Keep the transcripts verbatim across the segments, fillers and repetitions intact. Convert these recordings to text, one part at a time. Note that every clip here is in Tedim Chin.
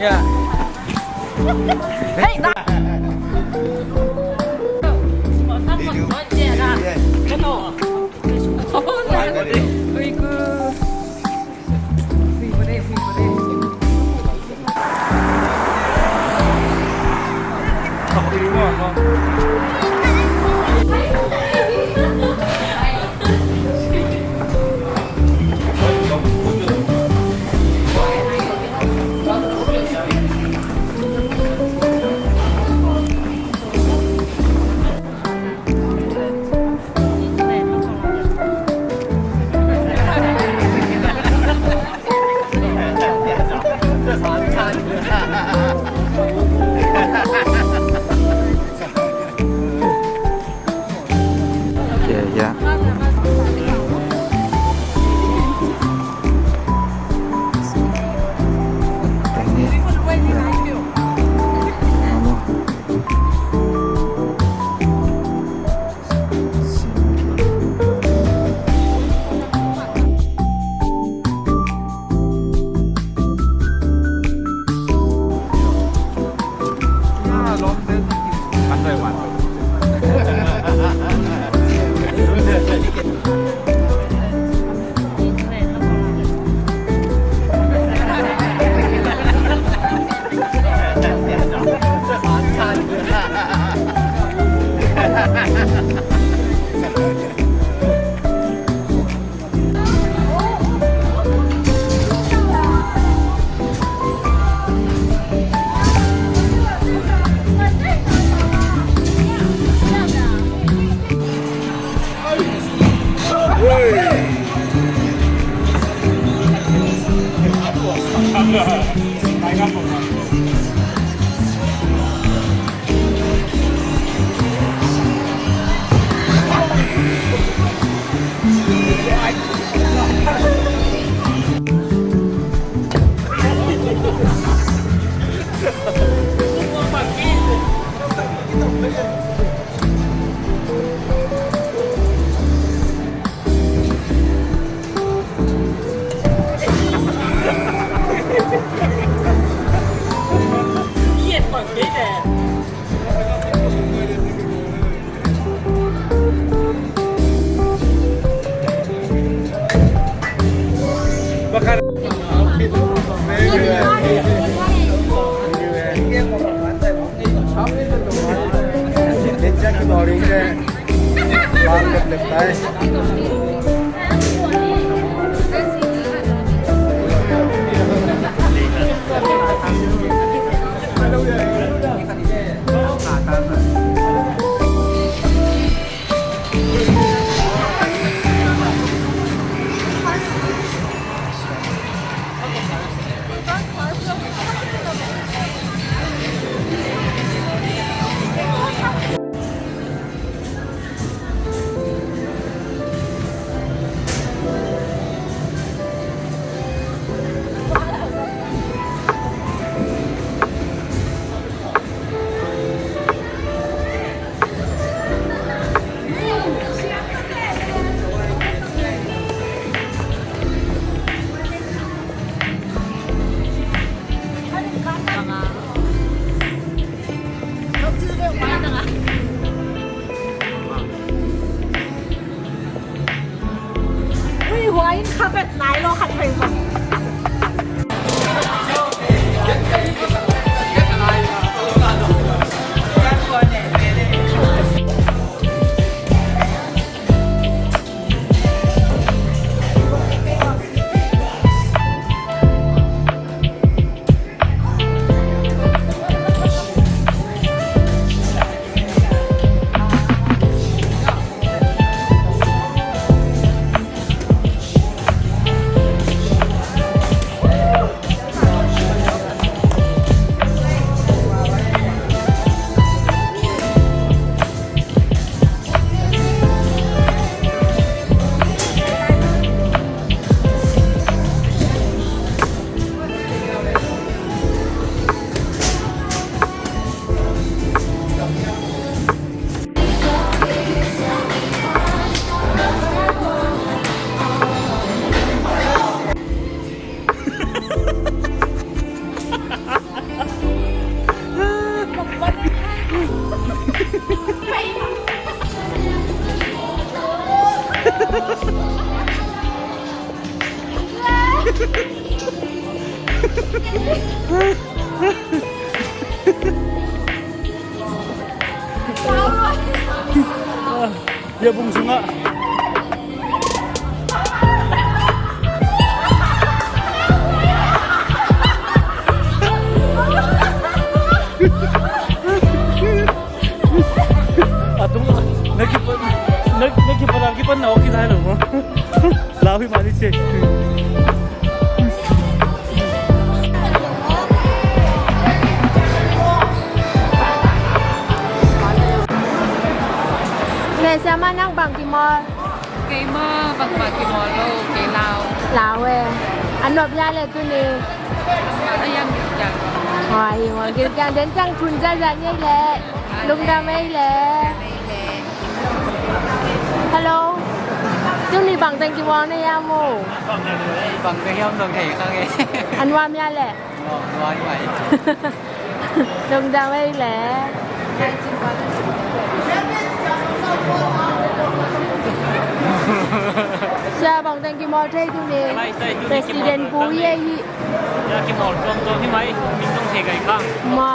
Yeah. Hey, da. Ui, hua in kha vet nai lo khat vei zong. Biabung sungah. A tung a, na kipan, na, na kipan, a kipan na awk kisai lo maw. Lau hi mah ni ci. Kei siama nang bang kimawl? Kei maw, bangmah kimawl lo, kei Lau. Lau e. A nuam hia le tuni? A yam gilkial. Hua hi, hua gilkial den ciang thun zaizai ni ei le. Lungdam ei le. Hello. Tuni bang teng kimawl na hiam maw? Bang teng hiam zong thei kha ngei. A nuam hia le? Nuam, nuam mai. Lungdam ei le. Sia bang teng kimawl thei tuni. Lai sai tuni kimawl. President pu thei ei hi. Ya kimawl tuamtuam hi mai. Min zong thei gai kha. Ma.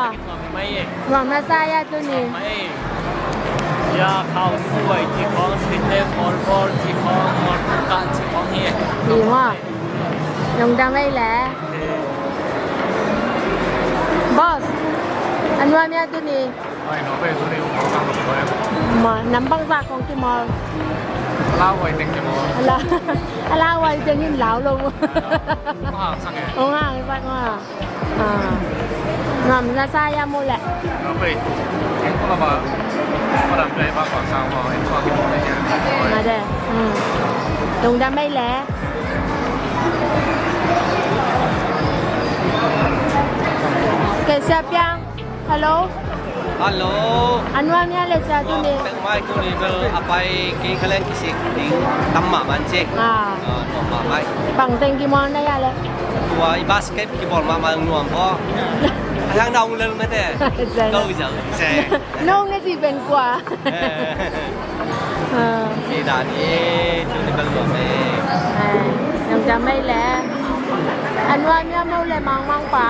Nuam na sa ya tuni. Mai. Ya khau kuai ci khong, sinte khol bol ci khong, khol ka ci khong hi. Hi ma. Lungdam ei le. Boss, a nuam hia tuni? Ai, nuam ei tuni, um, khong ka. Ma, nam bangzah khong kimawl? A lau huai teng kimawl. A lau, a lau huai teng in lau lo. Hong hang sang e. Hong hang sak ma. Ah. Nuam na sa ya maw le. Nuam ei. Teng ko la ba. Madam pai ba pa sang ma. Ei ko ki mo ne ya. Ma de. Hmm. Lungdam ei le. Kei Sia Piang. Hello. Hello. A nuam hia le sia tuni? Nuam pek mai tuni bel a pai kei ka leng kisik ding tam mahmah in cik. Ah. Ah, nuam mahmah. Bang teng kimawl na hia le? Tua i basket kibawl mahmah nuam ko. A hiang na ung lel mete. Zai na. Kau i zau se. Nong na ci ben kua. Eh. Ah. Ci dan i tuni bel nuam e. Ah, nuam dam ei le. A nuam hia maw le Mang Mang pa?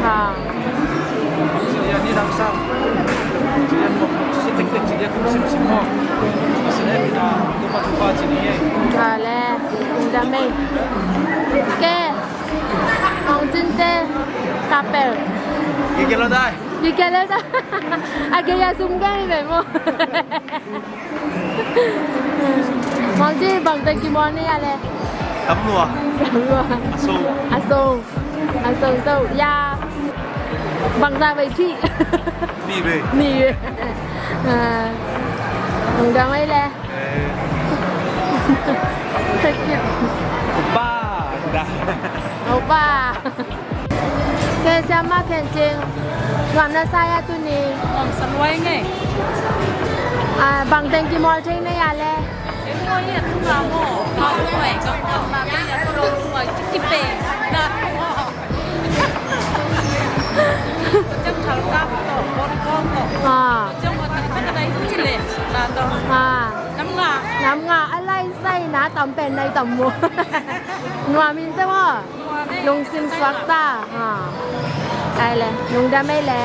Ha. Ha le, dam ei. Ke, Hong Cin te, kapel. Gige lo dai. Gige lo dai. A gei a sum gei ve maw. Mang ci bang teng kimawl na hia le? Tam lua. Tam lua. A sung. A sung. A sung to. Ya. Bangzah vei ci? Nih vei. Nih vei. Ah. Lungdam ei le. Eh. Thank you. Ba. Da. Opa. Kei Sia Ma Khen Cing. Nuam na sa ya tuni. Nuam sa luai ngei. Ah, bang teng kimawl thei na hia le? Kei maw, hia tu nga maw. Ka maw, ka maw, ka maw, ka maw, ka maw, ki pei. Na. Ciang thal ka to, bon bon to. Ah. Ciang maw, ta ka dai ci le. Na to. Ah. Nam nga. Nam nga, a lai sai na tam pen nai tam maw. Nuam in te maw. Lungsim suak ta. Ha. Ai le, lungdam ei le.